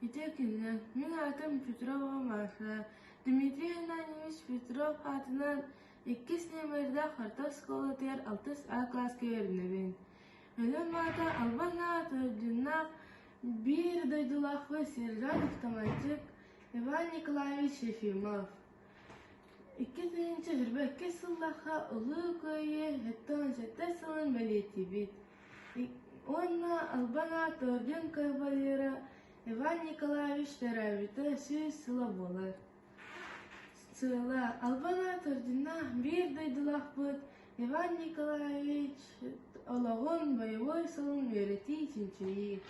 Ити күнүнэн мин аатым Петрова Маша, Дмитрий Ананьевич Петров аатынан иккис нүөмэрдээх орто оскуолатыгар алтыс А кылааска үөрэнэбин. Өлөм аата Албан аат орденнаах биир дойдулаахпыт сержант-автоматчик Иван Николаевич Ефимов. 2022 сыллаахха Улуу Кыайыы 77 сылын бэлиэтиибит. Уонна Албан аат орден кавалера Иван Николаевич төрөөбүтэ 100 сыла буолар. Сыала Албан аат орденнаах биир дойдулаахпыт Иван Николаевич олоҕун бойобуой сылын үөрэтии, чинчийии.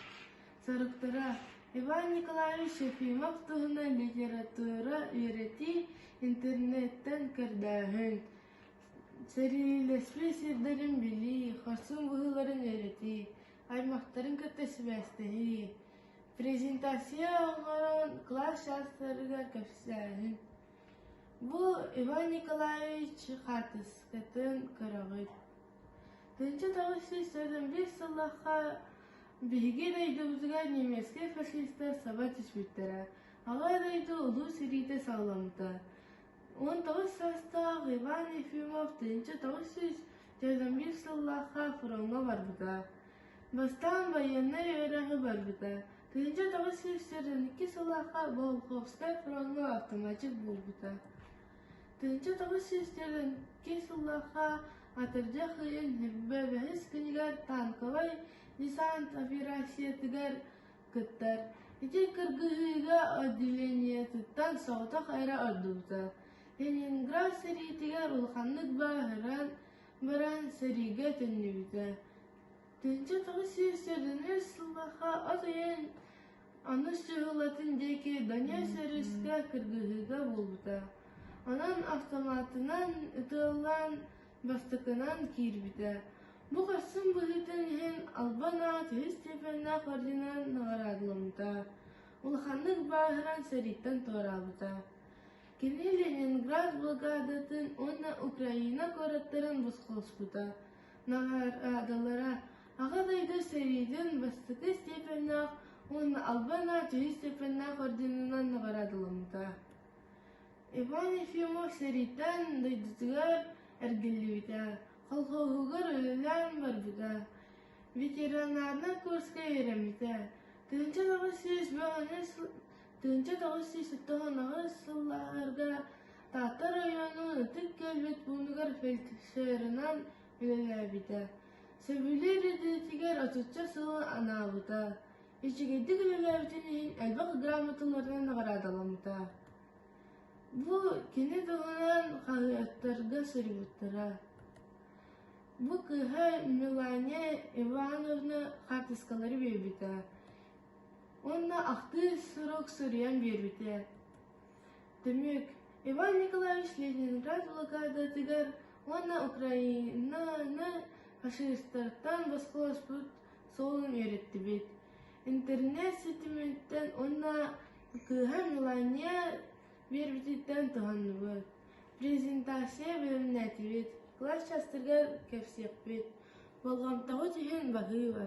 Соруктара Иван Николаевич Ефимов туһунан литература үөрэтии, интернеттэн көрдөөһүн, сэриилэспит сирдэрин билии, хорсун быһыыларын үөрэтии, аймахтарын кытта сибээстэһии, презентация оҥорон кылаас чаастарыгар кэпсээһин. Бу Иван Николаевич хаартыскатын көрөҕүт. 1991 сыллаахха биһиги дойдубутугар немецкэй фашистар саба түспүттэрэ. Аҕа дойду Улуу сэриитэ саҕаламмыта. 19 саастаах Иван Ефимов 1941 сыллаахха фроҥҥа барбыта. Бастаан байыаннай үөрэҕи барбыта. 1942 сыллаахха Волховскай фроҥҥа автоматчик буолбута. 1942 сыллаахха атырдьах ыйын бэһис күнүгэр танковай десант операциятыгар кыттар. Ити кыргыһыыга отделениетыттан соҕотох эрэ ордубута. Ленинград сэриитигэр улаханнык бааһыран баран сэриигэ төннүбүтэ. 1943 сыллаахха от ыйын онус дьыһылатын диэки Донец өрүскэ кыргыһыыга буолбута. Онон автоматынан ытыалаан бастакынан киирбитэ. Бу хорсун быһыытын иһин Албан аат үһүс степеннээх орденынан наҕараадаламмыта. Улаханнык бааһыран сэрииттэн туораабыта. Кини Ленинград блокадатын уонна Украина куораттарын босхолоспута. Наҕараадалара Аҕа дойду сэриитин бастакы степеннээх уонна Албан аат үһүс степеннээх орденынан наҕараадаламмыта. Иван Ефимов сэрииттэн дойдутугар эргиллибитэ, колхоһугар үлэлээн барбыта, ветеринарнай курска үөрэммитэ. 1998 сылларга Таатта оройуонун Ытык Күөлбүт пуунугар фельдшерынан үлэлээбитэ. Сөбүлүүр идэтигэр отучча сылы анаабыта. Үчүгэйдик үлэлээбитин иһин элбэх грамоталарынан наҕараадаламмыта. Бу кини туһунан хаһыаттарга суруйбуттара. Бу кыыһа Милания Ивановна хаартыскалары биэрбитэ уонна ахтыы сурук суруйан биэрбитэ. Түмүк Иван Николаевич Ленинград блокадатыгар уонна Украинаны фашистартан босхолоспут суолун үөрэттибит. Интернет ситимиттэн уонна кыыһа Мелания биэрбититтэн туһанныбыт. Презентация бэлэмнээтибит, кылаас чаастарыгар кэпсиэхпит. Болҕомтоҕут иһин баһыыба.